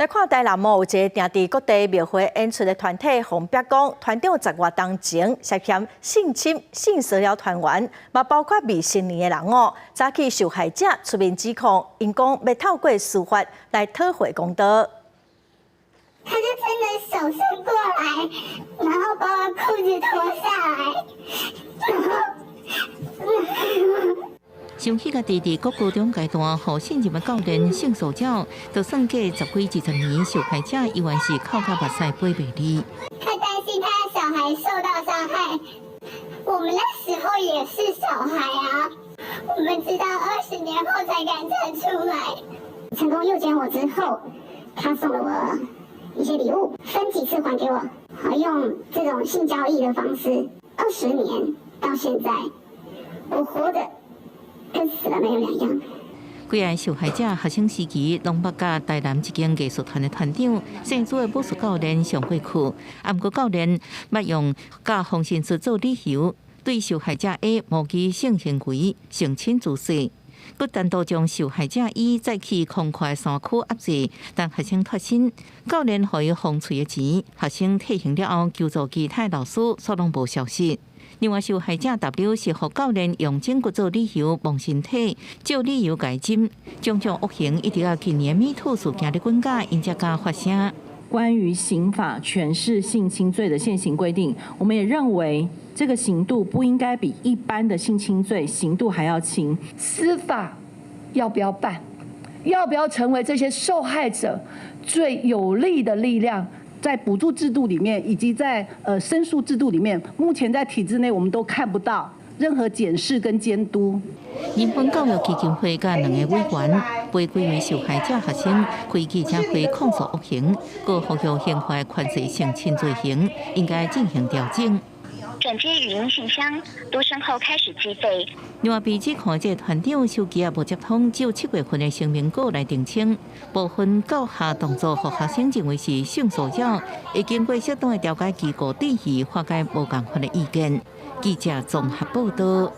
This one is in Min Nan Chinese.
來看台南有一个定佇各地廟會演出的團體，予人爆講，團長十外冬前涉嫌性侵、性騷擾團員，嘛包括未成年的人哦。早起受害者出面指控，𪜶講欲透過司法來討回公道。他就真的手伸過來，然後把我褲子脫下來，然後。想起家己佇國高中階段，予信任的教練性騷擾，就算過十幾二十年，受害者依然是哭甲目屎飛袂離。他擔心他的小孩受到傷害，我們那時候也是小孩啊，我們直到20年後才敢站出來。成功誘姦我之後，他送了我一些禮物，分幾次還給我，好用這種性交易的方式，20年到現在，我活著跟死了沒有兩樣。幾个受害者學生時期攏捌佮台南一間藝術團的團長、姓朱的武術教練上過課，啊，毋過教練捌用教防身術做理由，對受害者 A 謀取性行為、性侵姿勢，閣單獨將受害者 E 載去空曠山區壓制，等學生脫身，教練予伊封喙的錢，學生退行了後求助其他老師，煞攏無消息。另外，受害者 W 是予教練用整骨做理由摸身體，借理由共針，種種惡行一直到今年 Me Too 事件咧滾架，𪜶才敢發聲。關於刑法詮釋性侵罪的現行規定，我們也認為這個刑度不應該比一般的性侵罪刑度還要輕。司法要不要辦？要不要成為這些受害者最有力的力量？在補助制度裡面，以及在申訴制度裡面，目前在體制內我們都看不到任何檢視跟監督。仁本教育基金會佮兩个委員，陪幾位受害者學生開記者會控訴惡行，閣呼籲刑法寬恕性侵罪行應該進行調整。轉接語音信箱，嘟聲後開始計費。另外，被指控的這个團長手機也無接通，只有7月份的聲明稿來澄清，部分教學動作予學生認為是性騷擾，會經過適當的調解機構對伊化解無仝款的意見。記者綜合報道。